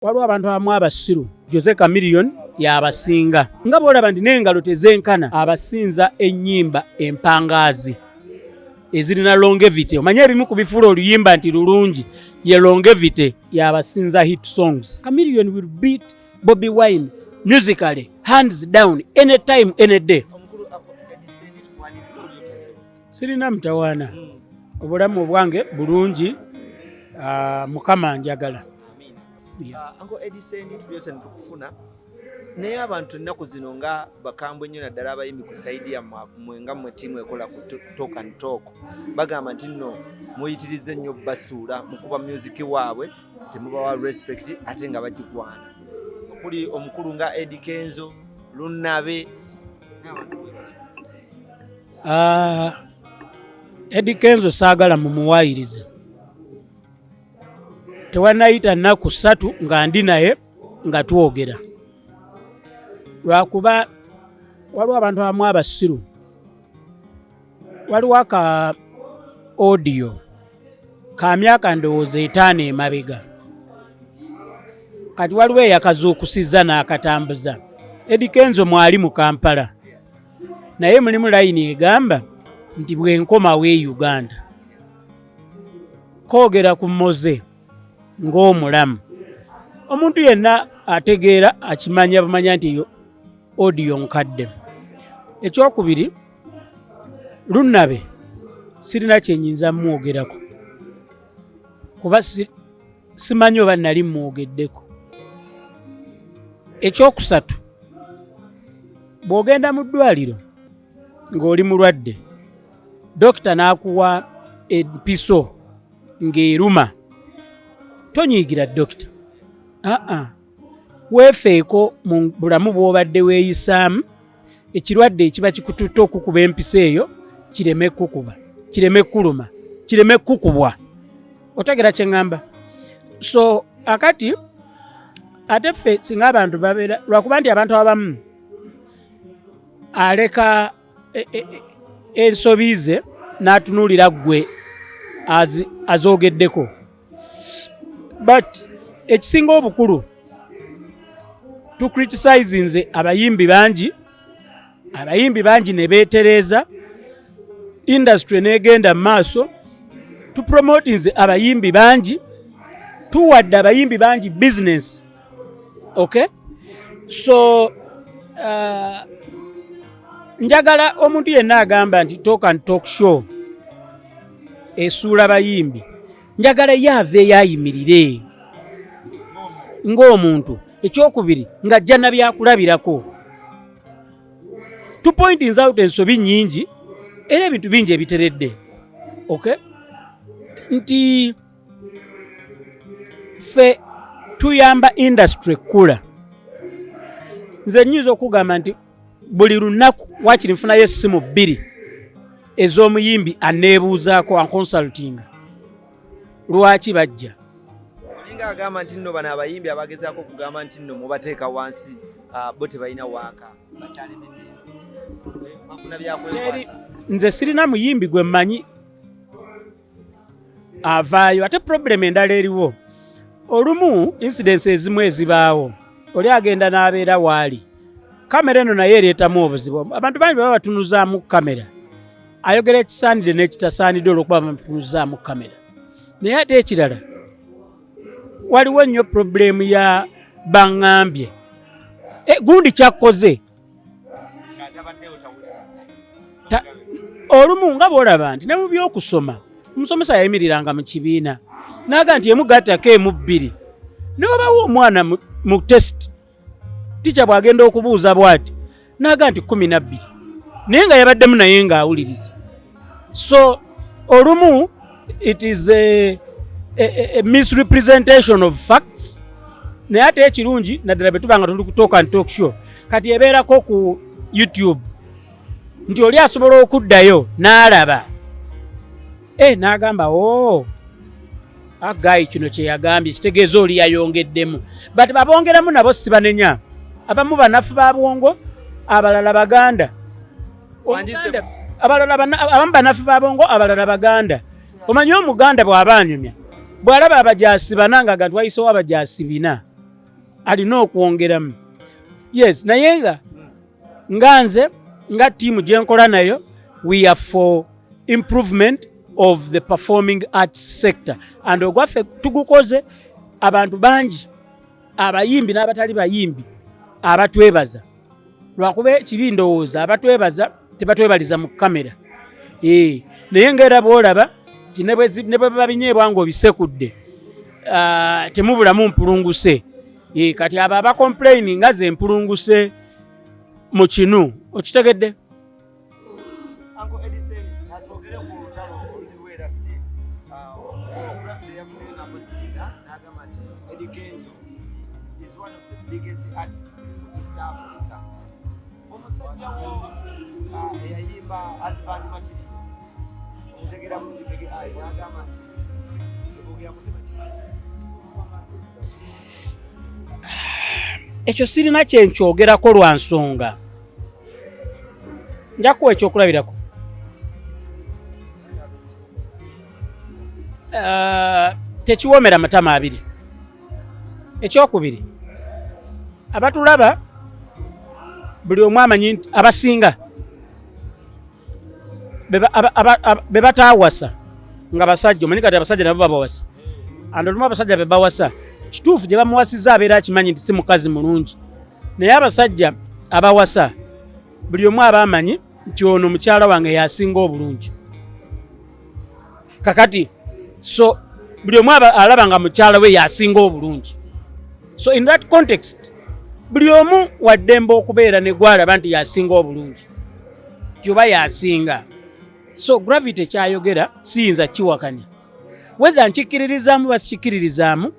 Waliwo abantu abamu abasiru. Jose Chameleone yabasinga, nga bwolaba nti n'engalo tezenkana, abasinza ennyimba empangaazi ezirina longevity. Omanye ebimu ku bifuula oluyimba nti lulungi ye longevity. Yabasinza hit songs. Chameleone will beat Bobi Wine musically, hands down, anytime, any day. Sirina mutawaana, obulamu obwange bulungi. Ah, Mukama njagala. Uncle Eddie Sendi, tulyose netukufuna, naye abantu ennaku zino nga bakambwe nnyo, naddala abayimbi ku side yammwe, nga mmwe ttiimu ekola ku Talk and Talk, bagamba nti nno muyitirize nnyo basuula mukuba music waabwe, temubawa respect ate nga bagigwana, okuli omukulu nga Eddie Kenzo, Lunabe n'abantu bwe batyo. Ah, Eddie Kenzo saagala mumuwaayirize. Tewanayita nnaku 3 nga ndi naye nga twogera, lwakuba waliwo abantu abamu abasiru. Waliwo aka audio ka myaka ndowooza 5 emabega, kati waliwo eyakazuukusizza n'akatambuza. Eddie Kenzo mwali mu Kampala, naye mulimu layini egamba nti bwenkomawo e Uganda koogera ku Moze ng'omulamu. Omuntu yenna ategeera akimanya bumanya nti eyo audio nkadde. Ekyokubiri, Lunabe sirina kyenyinza mwogerako kuba simanyi oba nali mwogeddeko. Ekyokusatu, bw'ogenda mu ddwaliro ng'oli mulwadde, dokita n'akuwa empiso ng'eruma, tonyiigira dokita. Aa, weefeeko mu bulamu bw'obadde weeyisaamu, ekirwadde ekiba kikututte okukuba empiso eyo kireme kukuba, kireme kuluma, kireme kukubwa. Otegera kye ŋŋamba? So akati ate ffe singa abantu babeera, lwakuba nti abantu abamu aleka ensobi ze n'atunuulira ggwe azoogeddeko. But ekisinga obukulu, tucriticizinze abayimbi bangi, abayimbi bangi ne beetereeza, industry n'egenda mu maaso. Tupromotinze abayimbi bangi, tuwadde abayimbi bangi business. Okay, so njagala omuntu yenna agamba nti Talk and Talk Show esuula bayimbi, njagala ye aveeyo ayimirire ng'omuntu. Ekyokubiri, ng'ajja na byakulabirako. Tupointinze out ensobi nnyingi era ebintu bingi ebiteredde. Okay, nti ffe tuyamba industry ekkula. Nze nnyinza okugamba nti buli lunaku wakiri nfunayo essimu bbiri ez'omuyimbi aneebuuzaako, anconsultinga. Lwaki bajja? Olinga agamba nti nno bano abayimbi abagezaako okugamba nti nno mubateeka wansi, bo tebalina waaka, bakyalemedde, bafuna byakwekwasa. Nze sirina muyimbi gwe mmanyi avaayo. Ate problem endala eriwo, olumu incidents ezimu ezibaawo, oli agenda n'abeera waali kamera eno, naye ereetamu obuzibu. Abantu bangi baba batunuzaamu kamera, ayogera ekisaanidde n'ekitasaanidde olwokuba bamutunuzaamu kamera. Naye ate ekirala, waliwo nnyo problem ya baŋŋambye, gundi kyakkoze. Olumu nga bw'olaba nti ne mu byokusoma omusomesa yayimiriranga mu kibiina n'aga nti emu gattako emu bbiri, n'obawo omwana mu test, tica bw'agenda okubuuza bw'ati n'aga nti 12, naye nga yabaddemu naye ng'awuliriza. So olumu it is a misrepresentation of facts. Naye ate ekirungi, naddala bwe tuba nga tuli ku Talk and Talk Show, kati ebeerako ku YouTube, nti oli asobola okuddayo n'alaba n'agamba, o agayi kino kye yagambye kitegeeza oli yayongeddemu. But babongeramu nabo sibanenya, abamu banafu ba bwongo, abalala baganda. Abalala abamu banafu ba bwongo, abalala baganda. Omanyi omuganda bw'aba anyumya, bw'alaba abajaasi bana nga nti wayisewo abajaasi bina. Alina okwongeramu, yes, naye nga nze nga ttiimu gye nkola nayo, we are for improvement of the performing arts sector, and ogwaffe tugukoze. Abantu bangi, abayimbi n'abatali bayimbi, abatwebaza, lwakuba ekibi ndowooza abatwebaza tebatwebaliza mu kamera. Naye ngaera bwolaba nti ne bwe biba binyeebwa ng'obisekudde, temubulamu mpulunguse. Kati abo abacomplaini nga ze mpulunguse mu kinu, okitegedde? Uncle Edison, atwogere ku lutalo oluliwo era still. Omukulu Gravity yavuddeyo n'apositinga n'agamba nti Eddie Kenzo is one of the biggest artists in East Africa. Omusajja wo eyayimba Husband Material, omutegeera bulungi, Big Eye, n'agamba nti tebogera mu tebakimanyi. Ekyo sirina kyenkyogerako lwa nsonga. Nja kuwa ekyokulabirako. Tekiwoomera matama abiri. Ekyokubiri, abatulaba buli omu amanyi nti abasinga be bataawasa nga basajja. Omanyi kati abasajja nabo babawasa, and olumu abasajja be bawasa, kituufu gye bamuwasizza abeera akimanyi nti si mukazi mulungi, naye abasajja abawasa buli omu aba amanyi nti ono mukyala wange yasinga obulungi. Kakati so buli omu alaba nga mukyala we yasinga obulungi. So in that context, buli omu waddembe okubeera ne gwalaba nti yasinga obulungi, ti oba yasinga. So Gravity kyayogera siyinza kiwakanya, whether nkikkiririzaamu ba sikikkiririzaamu,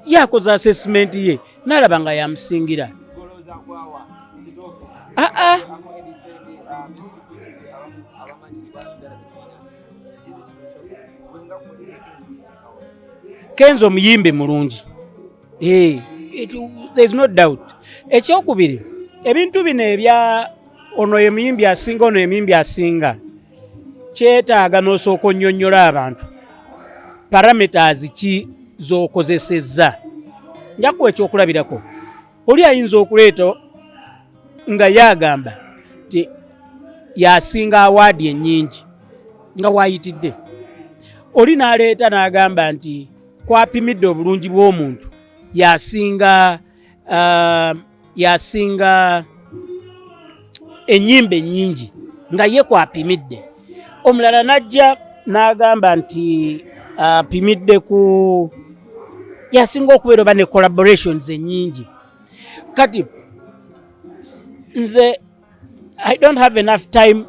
yakoze assessment ye n'alaba nga yamusingira. Golowooza gwawa kituufu? Aa. Uncle Edison, Music TV, abamanyi ddala betulina ekintu kino kyo bwenga ku Eddie Kenzo. Kenzo omuyimbi mulungi. There is no doubt. Ekyokubiri, ebintu bino ebya ono ye muyimbi asinga, ono ye muyimbi asinga, kyetaaga n'osooka onnyonnyola abantu parameters ki z'okozesezza. Nja kuwa ekyokulabirako. Oli ayinza okuleeta nga ye agamba nti yasinga award ennyingi nga waayitidde, oli n'aleeta n'agamba nti kwapimidde obulungi bw'omuntu yasinga ennyimba ennyingi nga ye kwapimidde, omulala n'ajja n'agamba nti apimidde ku yasinga okubeera oba ne collaborations ennyingi. Kati nze I don't have enough time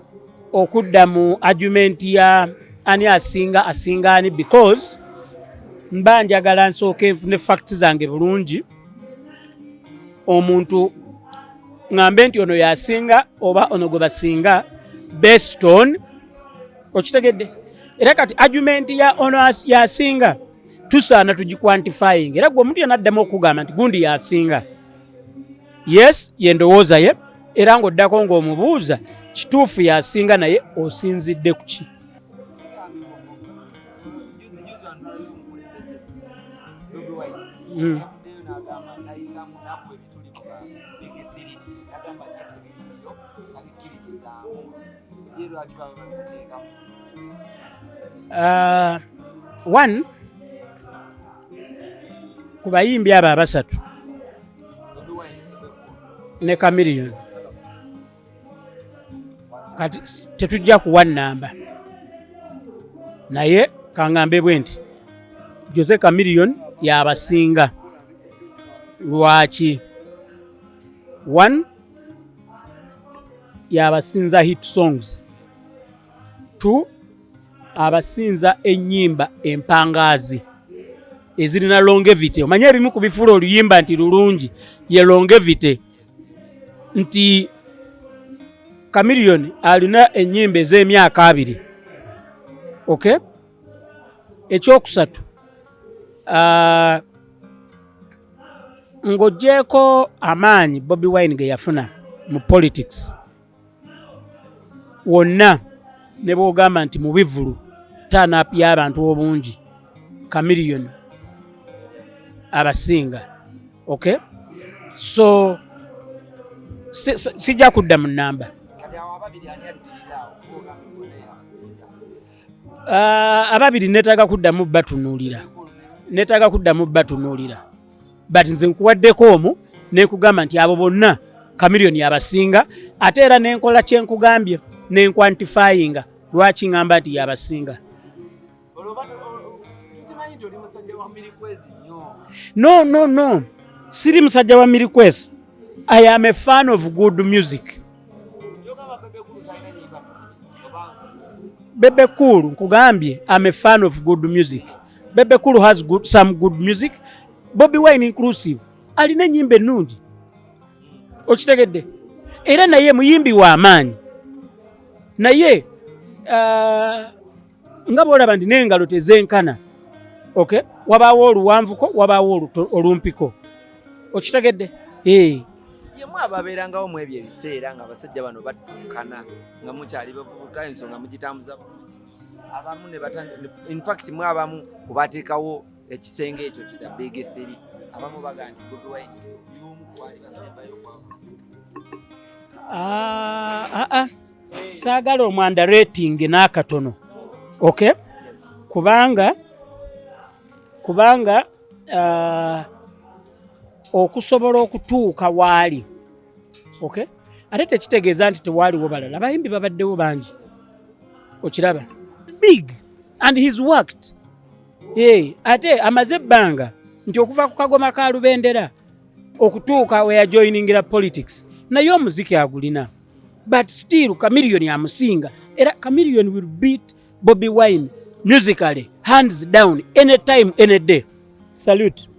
okudda mu argument ya ani asinga, asinga ani, because mba njagala nsooke nfune facts zange bulungi, omuntu ŋŋambe nti ono yasinga oba ono gwe basinga based on, okitegedde? Era kati argument ya ono yasinga tusaana tugiquantifying. Era gwe omuntu yenna addamu okugamba nti gundi yasinga, yes, ye ndowooza ye, era ng'oddako ng'omubuuza kituufu yasinga, naye osinzidde ku ki? Kigambibwa juzi juzi abantu balabye omukulembeze Bobi Wine yavuddeyo n'agamba, n'ayisaamu n'akuba ebituli mu ba Big Three, n'agamba ye tebiriiyo, tabikkiririzaamu. Ye lwaki baba babimuteekamu? One, ku bayimbi abo abasatu Bobi Wine, Bebe Cool ne Chameleone, kati tetujja kuwa nnamba, naye kaŋŋambe bwe nti Jose Chameleone yabasinga. Lwaki? One, yabasinza hit songs. Two, abasinza ennyimba empangaazi ezirina longevity. Omanye ebimu ku bifuula oluyimba nti lulungi ye longevity, nti Chameleone alina ennyimba ez'emyaka 20. Okay, ekyokusatu, ng'oggyeko amaanyi Bobi Wine ge yafuna mu politics wonna, ne bw'ogamba nti mu bivulu turn up y'abantu obungi, Chameleone abasinga. Okay. So sijja kudda mu namba. Kati awo ababiri ani addirira awo kuba ogambye bonna yabasinga? Ah, ababiri neetaaga kuddamu batunuulira, neetaaga kuddamu batunuulira, but nze nkuwaddeko omu nekugamba nti abo bonna Chameleone abasinga, ate era nenkola kyenkugambye, nenquantifyinga lwaki ŋŋamba nti yabasinga. Olwo tukimanyi nti oli musajja wa mirikwezi nnyo. No, siri musajja wa mirikwesi. I am a fan of good music. Kyogamba Bebe Cool talina nyimba oba? Bebe Cool, nkugambye, I'm a fan of good music. Bebe Cool has some good music. Bobi Wine inclusive alina ennyimba ennungi, okitegedde? Era naye muyimbi wa maanyi, naye nga bwolaba nti n'engalo tezenkana, okay? Wabaawo oluwanvuko, wabaawo olumpiko, okitegedde? Eh. Yemu ababeerangawo mu ebyo ebiseera nga abasajja bano battuukana nga mukyali bavubuka, ensonga mugitambuza bulungi, abamu ne in fact mwe abamu kubateekawo ekisenge ekyo ti the big three, abamu baga nti Bobi Wine y'omu ku baali basembayo kwabo basajja. Ah, ah, ah. Saagala omuunderrating n'akatono, okay? Kubanga okusobola okutuuka waali, okay, ate tekitegeeza nti tewaaliwo balala. Abayimbi babaddewo bangi, okiraba? Big, and he's worked. Hey, ate amaze ebbanga nti okuva ku kagoma ka Lubendera okutuuka we yajoiningira politics, naye omuziki agulina, but still Chameleone amusinga. Era Chameleone will beat Bobi Wine musically, hands down, anytime, any day. Salute.